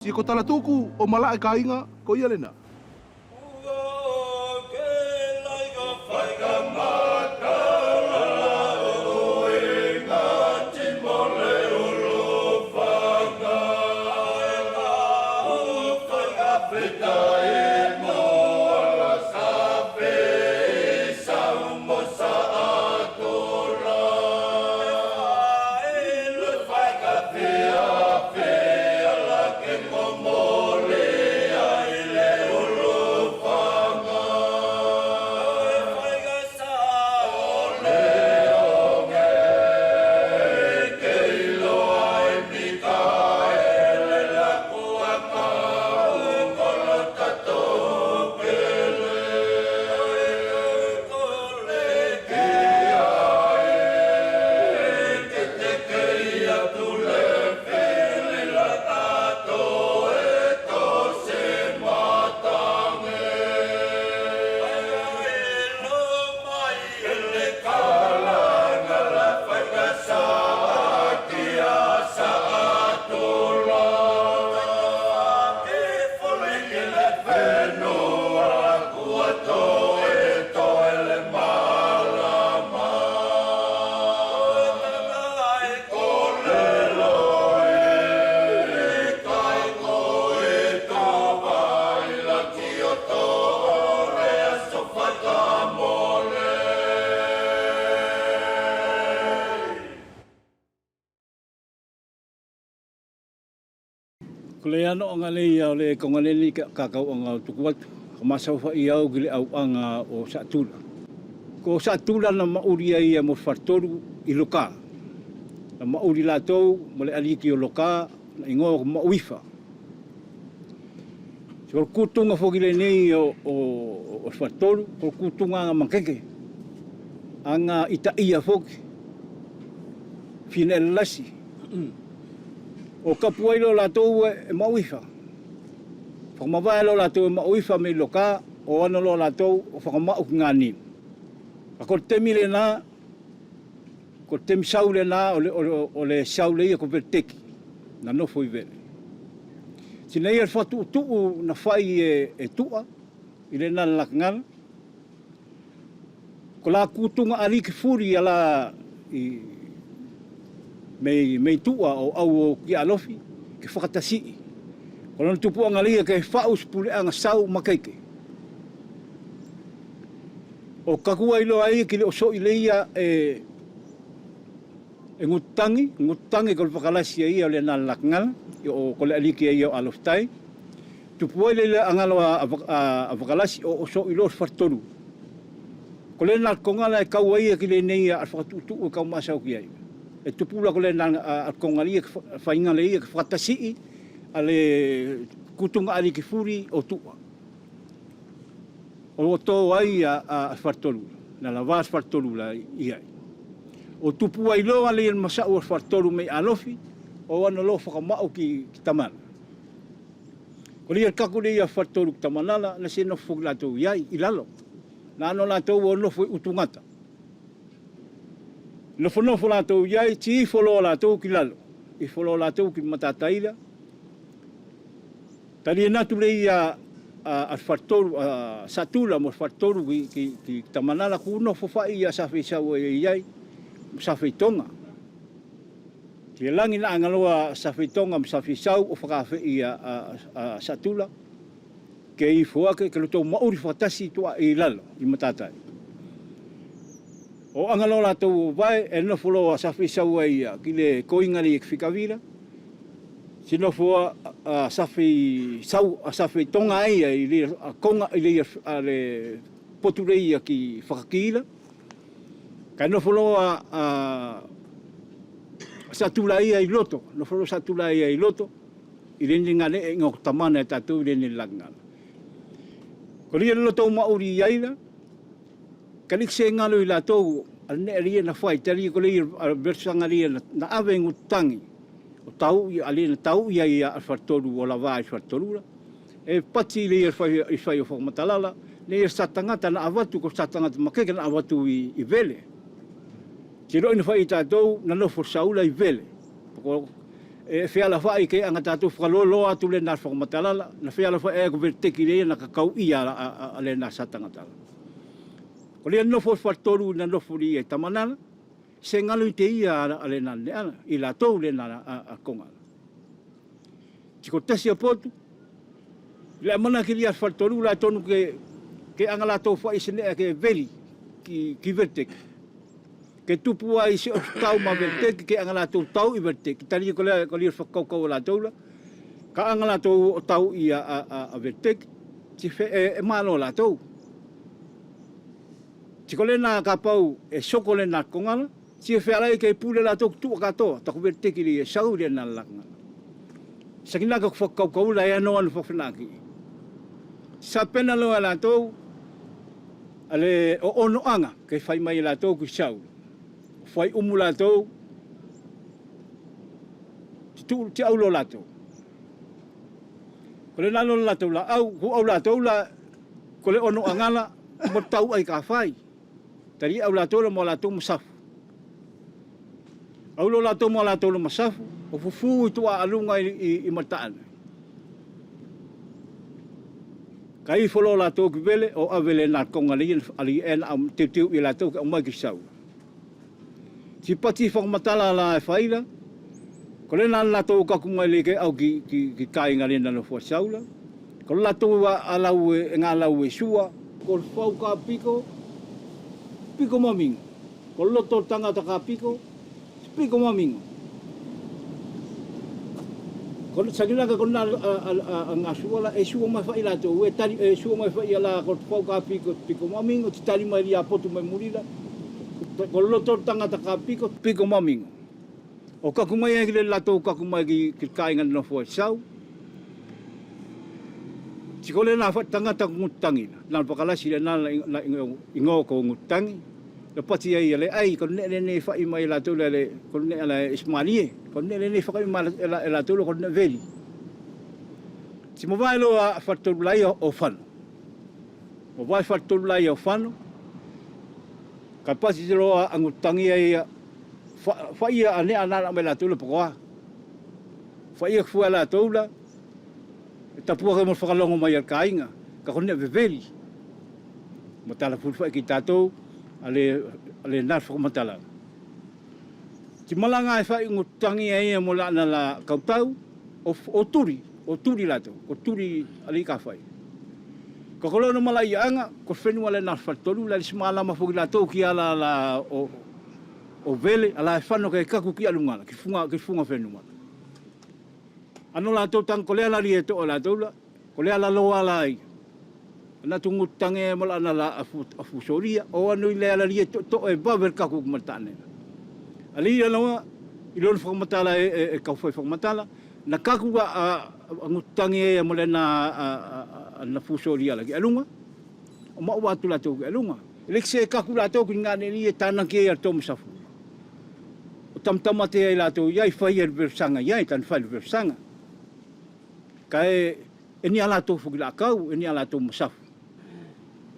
Si ko Talatuku o Malae kaiga, ko ia lena. Ko le anoaga le ia o le kongaleni ka kakauaga o tuku atu, ka masau fa'i au ki le auaga o Sa'atula. Ko Sa'atula na mauli ai ia mo Faletolu i Loka. Na mauli latou ma le aliki o Loka na ingoa o Mauifa. So o le kutunga foki lenei o o Faletolu, ko le kutunga aga makeke, aga itaia foki, fina e lalasi. O kapu ai lo latou e mauifa. Whakamavae lo latou e mauifa me loka o ana lo latou o whakamau ki ngā niu. A ko te temi le nā, ko te temi sau le nā o le, o le, o le sau le ia ko Vereteki, na nofo i Vere. Sina ia le whatuutuu na whai e, e tua, i le nā lakangala. Ko la kutunga aliki furi ia la i mei, mei tua o au o ki alofi ke whakatasii. Ko lona tupuanga lia ke whau spuleanga sau makeike. O kakua i loa ia ki le o soi le ia e e ngutangi, ngutangi ko le whakalasi ia o le nā lakangala, o ko le aliki ia o aloftai. Tupu ai le le angalo a, a, a whakalasi o o soi loa whatolu. Ko le nā konga la e kau ai ki le nei a whakatutu e kau masau ki ai. E tupu la ko le nā a konga li e whainga le ia ke whakatasii a le kutunga ali ki furi o tua. O tō ai a, a whatolu, na la vās whatolu la i ai. O tupu ai loa le masau o whatolu mei alofi, o ana loa whakamau ki, ki tamana. Ko lia kaku le ia whatolu ki tamanala, na se nofo ki latou i ai, i lalo. Na ano latou o nofo i utungata. Nofo nofo latou i ai, ti ifo loa latou ki lalo. Ifo loa latou ki matataila. Tali natu le ia a, a whatolu, a Satula mo whatolu ki, ki, ki tamanala ku nofo whai ia sa whaisau e i ai, sa whaitonga. Ki langi na angaloa sa whaitonga ma sa whaisau o whakawhe i a, a, a Satula, ke ifo ake, ke loto mauri whakatasi tua i lalo, i matatai. O angaloa latou o vae, e nofo loa sa whaisau ai ia ki le koinga le i whikawira, Si nofo a, a Safi sau a Safi tonga ai ia i le a konga i le a le potu le ia ki whakakīra. Kai nofo loa a, a sa tula ia i loto, nofo loa sa tula ia i loto, i le ni ngā e ngā tamana e tātou i le ni langala. Ko ria loto o mauri i aila, ka lik se ngalo i lātou, a ne ria na whai, te ria ko le ia a versanga ria na, na ave ngutangi. O tau i a na tau ia ia a whatolu o la vā i whatolu la. E pati le ia whai i whai o whakamatalala, ne ia sa tangata na avatu ko sa tangata makeke na avatu i, i vele. Te roi na whai i tātou na nofo saula i vele. Ko, E fealafai ke anga tatou whakalolo atu le nā whakamatalala, na fealafai e ko verteki le na kakau ia a le nā satangatala. Ko le nofo whatoru na nofo li e tamanala, se ngalo i te ia a le nā neana, i la tou le nā a konga. Tiko tasi a potu, le amana ki lia whatoru la tonu ke anga la tou whai se nea ke veli ki verteki. Ke tupu ai se o tau ma verteki ke anga la tou tau i verteki. Tari ko le ko lia whakaukau o la tou la. Ka anga la tou o tau i a verteki. Ti fe e malo la tou. Ti ko le nā ka pau e soko le nā kongala. Ti e whea lai ke pule la tou tua katoa. Taku verteki li e sau le nā lakanga. Sakina ka whakaukau la e anō anu whawhenaki. Sa pena loa la tou ale o ono anga ke whai mai la tou ki sau. Whai umu la tou ti tu ti aulo la tou. Ko le nalo la tou la au ku au la tou la ko le ono angala mo tau ai ka whai. Tari au la tou la mo la tou masafu. Aulo la tou mo la tou la masafu o fufu i tua alunga i mataana. Ka i folo la tou ki vele o avele nā konga le ina ali e na au teu i la tou ki au mai ki sau. Ti pati whakamatala la e whaira, ko le nā la tou kaku mai le ke au ki kāinga le nā fua saula. Ko la tou a lau e ngā lau e sua, ko whau ka piko, piko mamingo. Ko loto tangata ka piko, piko mamingo. Ko sakina ka kona a ngā sua la, e sua mai whai la tou, e tari, e sua mai whai la ko whau ka piko, piko mamingo, ti tari mai ria potu mai murira. Ko loto tangata ka piko, piko mamingo. O kaku mai e ki le latou kaku mai ki kāinga no fua sau. Ti kole nā wha tangata ngutangina. Nā pakalasi le nā la ingo ko ngutangi. La pati ai le ai ko ne le ne whai mai la tou le ko ne la Ismalie. Ko ne le ne whai mai la tou ko ne veli. Ti mo vai lo a whatoru lai o whano. Mo vai whatoru lai o whano. Ka pati te loa a ngutangi ai whai a ne anana mai la tou le pakoa. Whai a fua la tou la. E tapua ka mo whakalongo mai al kāinga. Ka kone veveli. Mo tala furu whai ki tātou ale nā whakamatala. Ti malanga e whai ngutangi ai e mo la na la kautau o turi. O turi la tou. O turi ali ka whai. Ka kolono mala i anga, ko whenua le nā whatoru, la lisi malama fuki la tou ki ala la o vele, ala e whano ke kaku ki alungala, ki funga whenua. Ano la tou tang, ko lea la rie to o la tou la, ko lea la loa la i. Ana tungu tange mo la na la afu soria, o anu i lea la rie to e baver kaku kumatane. Ali ia loa, i lona whakamatala e kauwhai whakamatala, na kaku a ngutangi e mo le na na fusoria la ki alunga. O mau atu la tou ki alunga. Le se kaku la tou ki ngane ni e tana ki e tō masafu. O tamtama te ai la tou iai whai e versanga iai, tan whai versanga. Ka e ni ala tou fuki la kau, e ni ala tou masafu.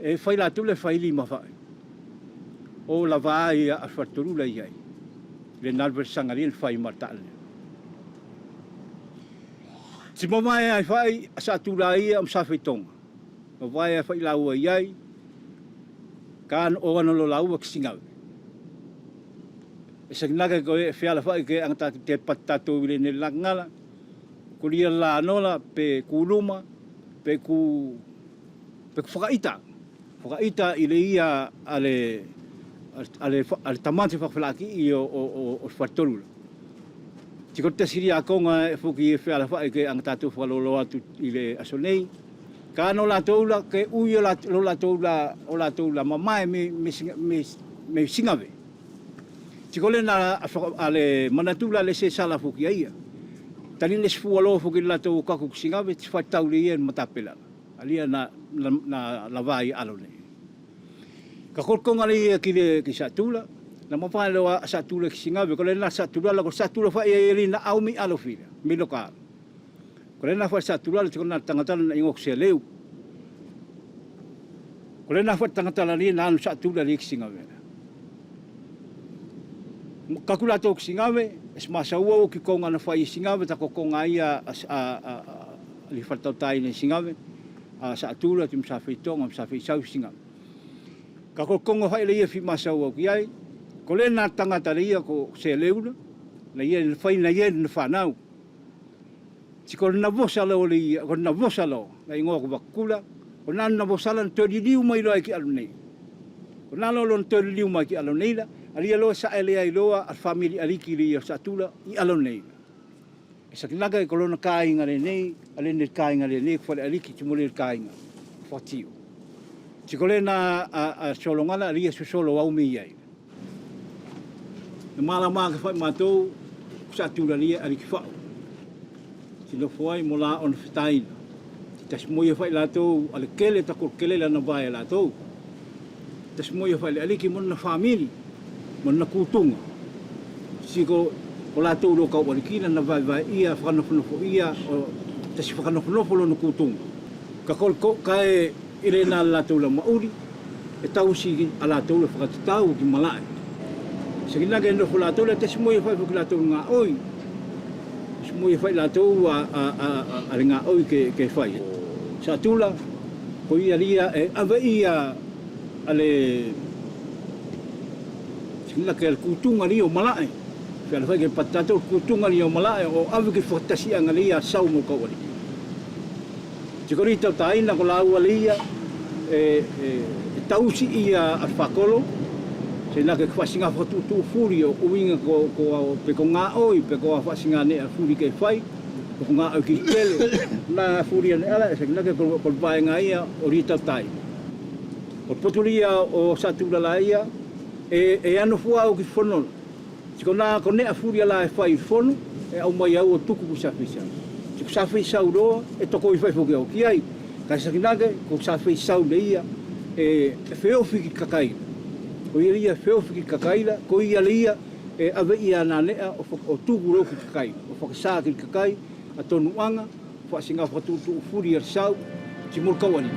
E whai la tou le whai lima whai. O la vai a whatoru la iai. Le nā versanga li whai matale. Ti mamae ai whai a sa tūra ia o msawhai tonga. Ma vai ai whai laua iai, ka an o ano lo laua ki singau. E sakinaka ko e whiala whai ke anga te patatou i le ne langala, ko lia la anola pe kuluma, pe ku whakaita. Whakaita i le ia a le tamante whakawhalaki i o whatorula. Ti ko te siri a konga e fuki e whiala whai ke anga tātou whakalolo atu i le aso nei. Ka ano la toula ke ui o la toula o la toula mamae me singave. Ti ko le nā a le manatula le se sala fuki a ia. Tani le sfua loa fuki la tou kaku singave ti whai taule ia matapela. Alia na la vai alo nei. Ka korkonga le ia ki le ki sa tula. Na mawhai loa a sa tula ki singave. Ko le nā sa tula la ko sa tula whai e li na au mi alo whira. Mi loka alo. Ko le nā whai sa tula la te kona tangatala na ingo se leu. Ko le nā whai tangatala li nā anu sa tula li ki singave. Kaku latou ki Sigave, e se masaua o ki konga na whai i Sigave, ta kokonga ia a li whatautai nei Sigave, a sa atura ti msa whitonga, msa whisau Sigave. Ka kokonga whai le ia fi masaua ki ai, ko le nā tangata le ia ko se leula, na ia na whai na ia na whanau. Ti ko na vosa lo le ia, ko na vosa lo, na ingoa ko wakula, ko nā na vosa la na tōriliu mai loa ki alu nei. Ko nā lo lo na tōriliu mai ki alu nei la, alia loa sa ele ai loa a family aliki le ia sa tula i alu nei. E sa kinaka e kolona kāinga le nei, a le ne kāinga le nei, ko whale aliki ti mole le kāinga, whatio. Ti ko le nā a solongala alia su solo au me iai. Na malama ka whai mātou, ko sa tula lia aliki whao. Ti nofo ai mo la ona whitaina. Ti tasi mo ia whai lātou, ale kele tako kele lana vai lātou. Tasi mo ia whai le aliki mo na family, mo na kutunga. Siko o lātou lo kau alikina na vai vai ia, whakanofonofo ia, o tasi whakanofonofo lo na kutunga. Ka kol ko kae i le nā lātou la mauri, e tausi a lātou le whakatatau ki malae. Se ki nake nofo lātou le tasi mo ia whai whuki lātou ngā oi. Tasi mo ia whai lātou a le ngā oi ke whai. Sa tula, ko ia lia e awe ia a le se ki nake le kutunga li o malae. Whia le whai ke patatou kutunga li o malae o awe ki whakatasi anga le ia sau mo kau aliki. Te kori tau tāina ko lāua le ia e tausi ia a whakolo, se nā ke whasinga whakatūtū furi o uinga ko pe ko ngā oi, pe ko a whasinga ne a furi ke whai, ko ngā au ki tele, nā furi ane ala, se nā ke ko vaenga ia o ri tau tāina. Ko poturia o Satula la ia, e ano fua au ki whono. Te ko nā ko nea furi ala e whai i whono, e au mai au o tuku ku sawhisa. Te ko sawhisa uroa, e toko i whai whoki au ki ai. Ka sakinake, ko sawhisa le ia, e wheofi ki kakaira. Ko ia ia wheofi ki kakaira, ko ia le ia e awe ia nā nea o tuku rau ki kakaira. O whakasā ki kakai, a tonu anga, whasinga whakatūtū furi ar sau, ti mor kauari.